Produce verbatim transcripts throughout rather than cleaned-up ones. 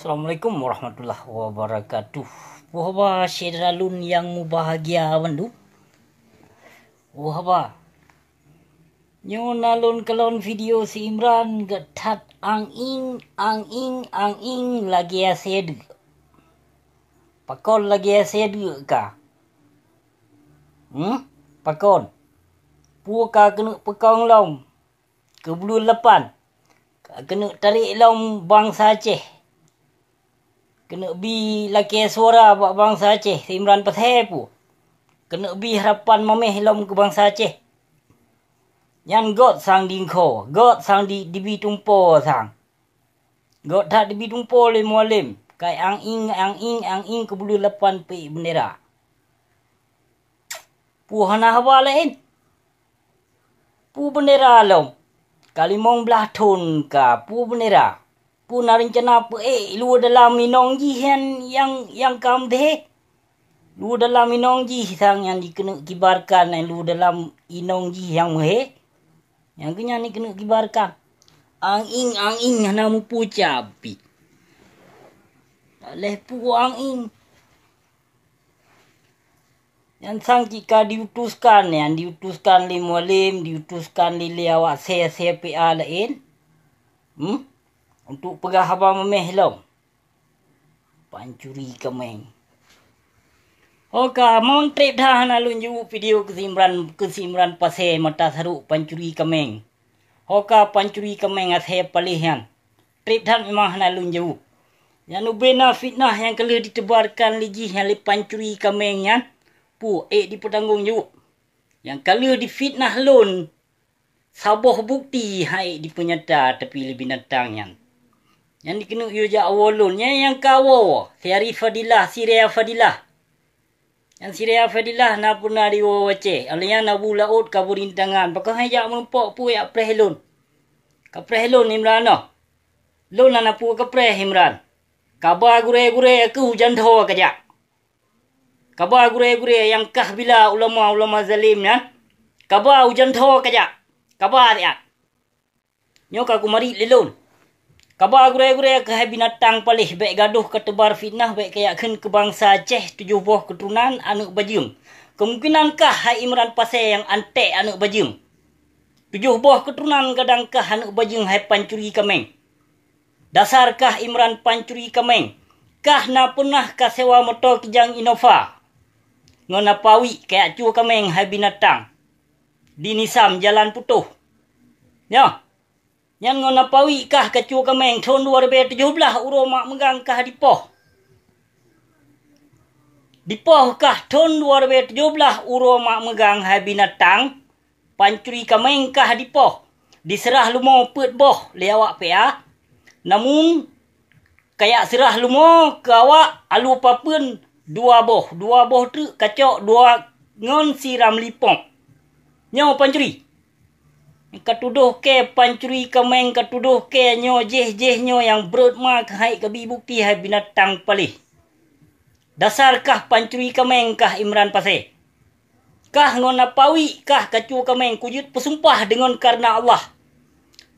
Assalamualaikum warahmatullahi wabarakatuh. Puh haba syedara lôn nyang mubahgia bandum. Puh haba. Nyoe na lôn kalon video si Imran geuh that ang-ing, ang-ing, ang-ing lagée asée deuk. Pakon lagée asée deuk ka? Hmm? Pakon? Peue ka keuneuk peukong lom? Keu buleuen lapan, ka keuneuk tarek lom bansa Aceh. Keuneuk bi lakée suara bak bansa Aceh, si Imran Pasé peue? Keuneuk bi harapan mamèh lom keu bansa Aceh. Nyan gét sang di engko, gét sang di, dibi tumpo sang. Gét that dibi tumpo lé Mualem, kai ang-ing, ang-ing, ang-ing keu buleuen lapan peuék beundera. Peue hana haba laén? Peue beundera lom? Ka limong blaih thon ka peue beundera? Peue na reuncana peuék luweue dalam inong jih nyan nyang, nyang ka meuhé? Luweue dalam inong jih sang nyang dikeuneuk kibarkan, luweue dalam inong jih nyang meuhé? Nyang keu nyan dikeuneuk kibarkan. Ang-ing, ang-ing hana meupuca pih. Lheuh peue ang-ing. Nyan sang cit ka diutuskan, nyan diutuskan lé Mualem, diutuskan lé, lé awak C C P A laén. Hmm? Untuk peugah haba mamèh lom. Pancuri kaméng. Ho ka, mon treb that hana lôn jaweueb video keu si Imran, keu si Imran Pasé mata sarok pancuri kaméng. Ho ka pancuri kaméng asée paléh nyan. Treb that memang hana lôn jaweueb. Nyan ubé na fitnah nyang ka lheueh ditebarkan lé jih nyan lé pancuri kaméng nyan, peue ék dipeutanggong jaweueb. Nyang ka lheueh difitnah lôn, saboh bukeuti han ék dipeunyata tapi lé binatang nyan. Nyan dikeuneuk yue jak woe lôn, nyan nyang ka woe, si Ari Fadilah, si Rea Fadilah. Nyan si Rea Fadilah na peuna diwoe u Aceh, alèh nyan Abu Laôt ka beurintangan, pakon han jak meurumpok peue jak preh lôn. Ka preh lôn Imran noh. Lôn hana peue ka preh Imran. Kaba gurée-gurée keuh u Jantho ka jak. Kaba gurée-gurée nyang kah bila ulama-ulama zalim nyan, kaba u Jantho ka jak. Kaba siat. Nyoe ka kumarit lé lôn. Kaba gurée-gurée keuhai binatang paléh, bék gadôh ka teubar fitnah, bék ka jak kheun keu bansa Aceh tujoh boh keuturonan aneuëk bajeueng. Keumungkinan kah hai Imran Pasé nyang anték aneuëk bajeueng. Tujoh boh keuturonan gadang kah aneuëk bajeueng hai pancuri kaméng. Dasar kah Imran pancuri kaméng. Kah na peunah ka sewa moto kijang Innova ngon apawi kajak cue kaméng hai binatang di Nisam Jalan Putôh. Nyoe, nyan ngon apawi kah kacue kaméng thon dua ribée tujoh blaih uroe mak meugang kah dipoh. Dipoh kah thon dua ribée tujoh blaih uroe mak meugang hai binatang. Pancuri kaméng kah dipoh, diseurah lumo peuet boh lé awak P A. Namun, kajak seurah lumo keu awak alu papeuen dua boh, dua boh treuk kacok dua ngon si Ramli Pong. Nyoe pancuri. Ka tudoh kée pancuri kaméng, ka tudoh kée nyoe jéh-jéh nyoe nyang breuet ma keuhai kabi bukeuti hai binatang paléh. Dasar kah pancuri kaméng kah Imran Pasé. Kah ngon apawi kah kacue kaméng kujeuet peusumpah deungon kareuna Allah.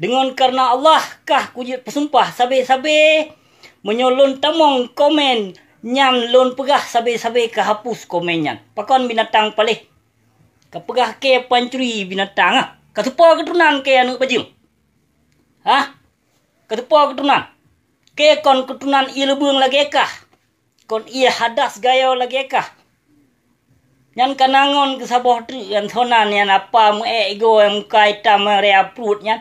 Deungon kareuna Allah kah kujeuet peusumpah sabe-sabe meunyoe lôn tamong komen nyan lôn peugah sabe-sabe ka hapus komen nyan. Pakon binatang paléh. Ka peugah kée pancuri binatang ah. Ka teupo keuturonan kée aneuëk bajeueng. Hah? Ka teupo keuturonan. Kée kon keuturonan ié leubeueng lagée kah. Kon ié hadas gayo lagée kah. Nyan ka na ngon keu saboh treuk nyan sonan nyan apa meuék igoe muka itam rea pruet nyan.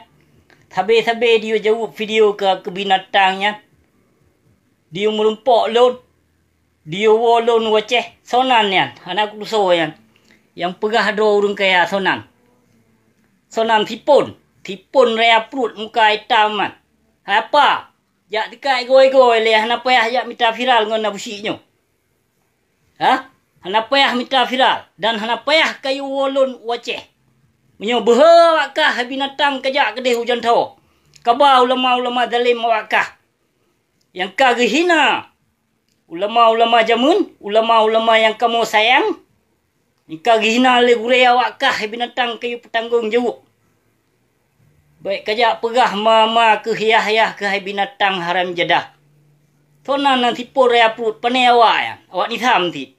Sabe-sabe diyoe jaweueb video keu, keu binatang nyan. Diyoe meurumpok lôn. Diyoe woe lôn u Aceh sonan nyan, hana kutusoe nyan. Nyang peugah droe ureuëng kaya sonan. Sonan sipon, sipon rea pruet muka itam nyan. Hapa? Jak teuka igoe-igoe lé hana payah jak mita viral ngon Abu Syik nyoe. Hah? Hana payah mita viral dan hana payah kayue woe lôn u Aceh. Meunyoe beuhe awak kah hai binatang kajak keudeh u Jantho. Kaba ulama-ulama zalim awak kah. Nyang ka geuhina ulama-ulama jameun, ulama-ulama nyang kamoe sayang, nyang ka geuhina lé gurée awak kah hai binatang kayue peutanggong jaweueb. Bék kajak peugah ma-ma keuh yah-yah keuhai binatang haram jadah. Soe nan nyang sipon raya pruet, pane awak nyan? Awak Nizam cit.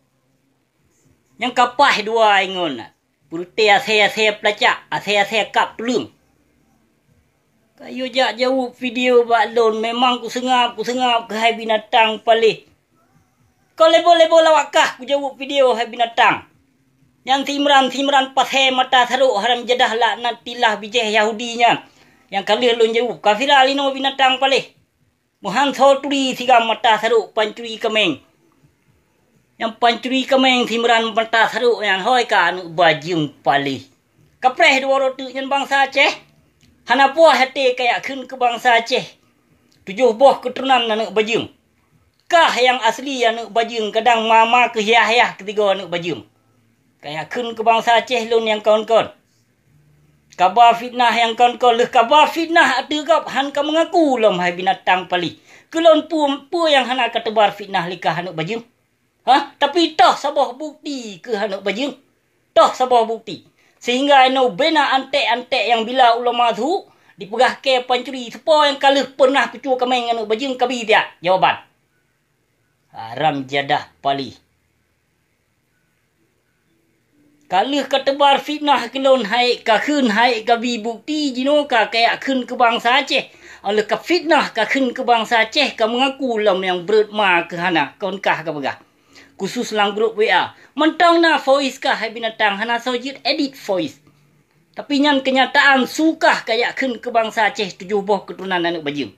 Nyang ka paih dua ingon na. Peureute asèe-asèe peulacak, asèe-asèe kab tuleueng. Kayue jak jaweueb video bak lôn, memang kuseungab, kuseungab keuhai binatang paléh. Kon lebo-lebo lawak kah kujaweueb video hai binatang. Nyan si Imran, si Imran pasè mata sarok haram jadah laknatillah bijèh Yahudi nyan. Nyang ka lheueh lôn jaweueb, ka viral inoe binatang paléh. Meuhan soe turi sigam mata sarok pancuri kaméng. Nyang pancuri kaméng si Imran mata sarok nyan hôi ka aneuk bajeueng paléh. Kapreh dua droe teuk nyan bansa Aceh. Hana puah até kajak kheun keu bansa Aceh. Tujoh boh keuturonan aneuk bajeueng. Kah nyang asli aneuk bajeueng, kadang ma-ma keuh yah-yah keusigoe aneuk bajeueng. Kajak kheun keu bansa Aceh lôn nyang kon-kon. Kaba fitnah nyang kon-kon, lheueh kaba fitnah ateueh gob han ka meungaku lom hai binatang paléh. Keu lôn peue, peue nyang hana kateubar fitnah lé kah aneuk bajeueng? Hah? Tapi toh saboh bukti keuh aneuk bajeueng? Toh saboh bukti. Sehingga inoe beu na anték-anték nyang bila ulama su dipeugah kèe pancuri, soe po nyang ka lheueh peunah kucue kaméng aneuk bajeueng, kabi tiak jawaban. Haram jadah paléh. Ka lheueh kateubar fitnah keu lôn hai kakheun, hai kabi bukti, jinoe ka kajak kheun keu bansa Aceh. Óh lheueh kafitnah kakheun keu bansa Aceh, ka meungaku lom nyang breuet ma keuh hana, kon kah kapeugah. Khusus lam grup W A. Mantong na voice kah hai binatang, hana soe jeuet edit voice. Tapi nyan keunyataan su kah kajak kheun keu bansa Aceh tujoh boh keuturonan aneuk bajeueng.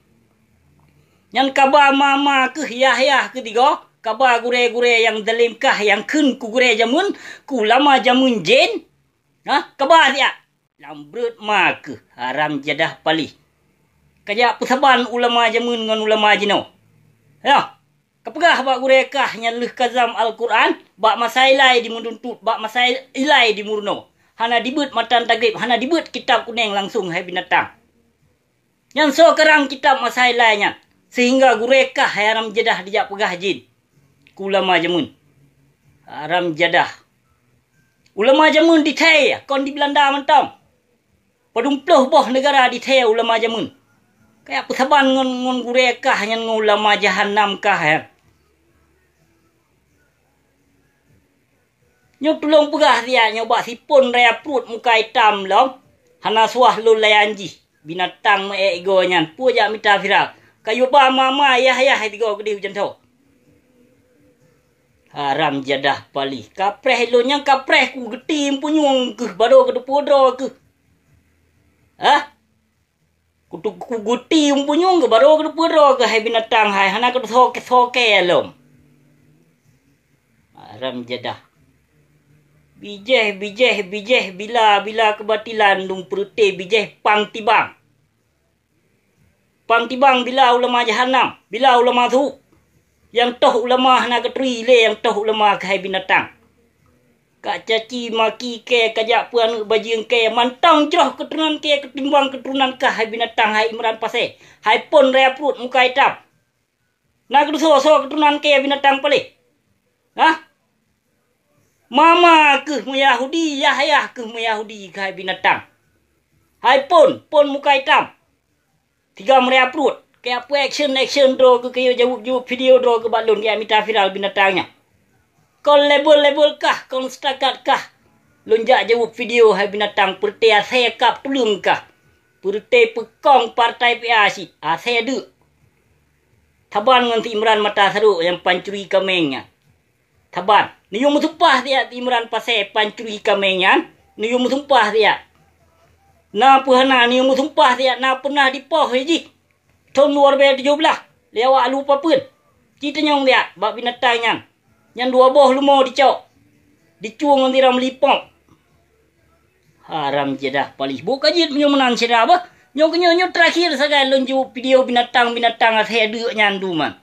Nyan kaba ma-ma keuh yah-yah keusigoe, kaba gurèe-gurèe nyang zalem kah nyang kheun keu gurèe jameun, keu ulama jameun jén. Hah? Kaba siat. Lam breuet ma keuh, haram jadah paléh. Kajak peusaban ulama jameun ngon ulama jinoe. Yoh. Kapeugah bak gurèe kah nyan lheueh kazam Al-Quran, bak masa ilai dimeununtut, bak masa ilai dimeurunoe. Hana dibeuet matan tagrib, hana dibeuet kitab kunéng langsong hai binatang. Nyan soe karang kitab masa ilai nyan, sehingga gurèe kah hai haram jadah dijak peugah jén keu ulama jameun. Haram jadah. Ulama jameun dithèe kon di Beulanda mantong. Padum ploh boh neugara dithèe ulama jameun. Kajak peusaban ngon, ngon gurèe kah nyan ngon ulama jahanam kah nyan. Nyoe tulông peugah siat nyoe bak sipon raya pruet muka itam lom, hana suah lôn layan jih. Binatang meu-ék igoe nyan, peue jak mita viral. Kayue ba ma-ma yah-yah sigoe keudeh ujan tho. Haram jadah paléh. Kapreh lôn nyang kapreh kugeuti meupunyueng keuh, baro keudeupeue droe keuh. Hah? Kutu-, kugeuti meupunyueng keuh, baro keudeupeue droe keuh hai binatang hai, hana keudeusoe-soe kèe lom. Haram jadah. Bijèh, bijèh, bijèh, bila, bila keubatilan lôn peureute bijèh pang tibang. Pang tibang bila ulama jahanam, bila ulama su. Nyang toh ulama hana geuturi lé nyang toh ulama keuhai binatang. Ka caci maki kèe, kajak peue aneuk bajeueng kèe, mantong jroh keuturonan kèe keutimbang keuturonan kah hai binatang hai Imran Pasè, hai pon raya pruet muka itam. Na keudeusoe-soe keuturonan kèe binatang paléh? Hah? Ma-ma keuh meu-Yahudi, yah-yah keuh meu-Yahudi keuhai binatang. Hai pon, pon muka itam. Tiga meuria pruet, kajak peue action-action droe keuh, kayue jaweueb-jaweueb video droe keuh bak lôn, kajak mita viral binatang nyan. Kon level-level kah, kon setakat kah lôn jak jaweueb video hai binatang, peureute asèe kab tuleueng kah. Peureute peukong partai P A cit, asèe deuk. Saban ngon si Imran mata sarok nyang pancuri kaméng nyan. Saban, neuyue meusumpah siat si Imran Pasè pancuri kaméng nyan, neuyue meusumpah siat. Na peue hana neuyue meusumpah siat, na peunah dipoh jih. Thôn dua ribèe tujoh blah, lé awak Alu Papeuen. Ci tanyong siat bak binatang nyan. Nyan dua boh leumo dicok, dicue ngon sira meulipok. Haram jadah paléh. Bôh ka jeuet meunyoe meunan syedara beuh. Nyoe keunyoe, nyoe teurakhir sagai lôn jaweueb video binatang-binatang asèe deuk nyan dum nyan.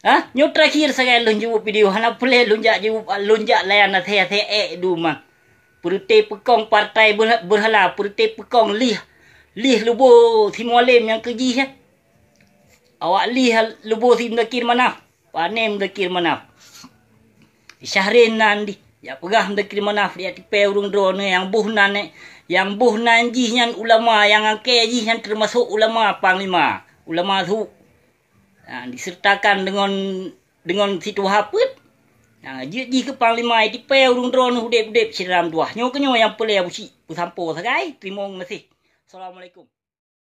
Hah? Nyoe teurakhir sagai lôn jaweueb video, hana peureulèe lôn jak jaweueb, lôn jak layan asèe-asèe ék dum nyan. Peureute peukong partai beuh-, beurhala, peureute peukong lih, lih leubo si Mualem nyang keu jih nyan. Awak lih leubo si Muzakir Manaf. Pane Muzakir Manaf? Syahrin nan dih. Jak peugah Muzakir Manaf, jak tipèe ureueng droeneuh nyang boh nan, eh. Nyang boh nan jih nyan ulama, nyang angkée jih nyan teumasok ulama panglima, ulama su. Ha, disertakan dengan dengan situha peuet. Ha, jeuet jih keu panglima I T P ureuëng droeneuh udeb-udeb syedara meutuah. Nyoe keunyoe nyang peureulée Abusyik peusampoe sagai. Teurimong gaséh. Assalamualaikum.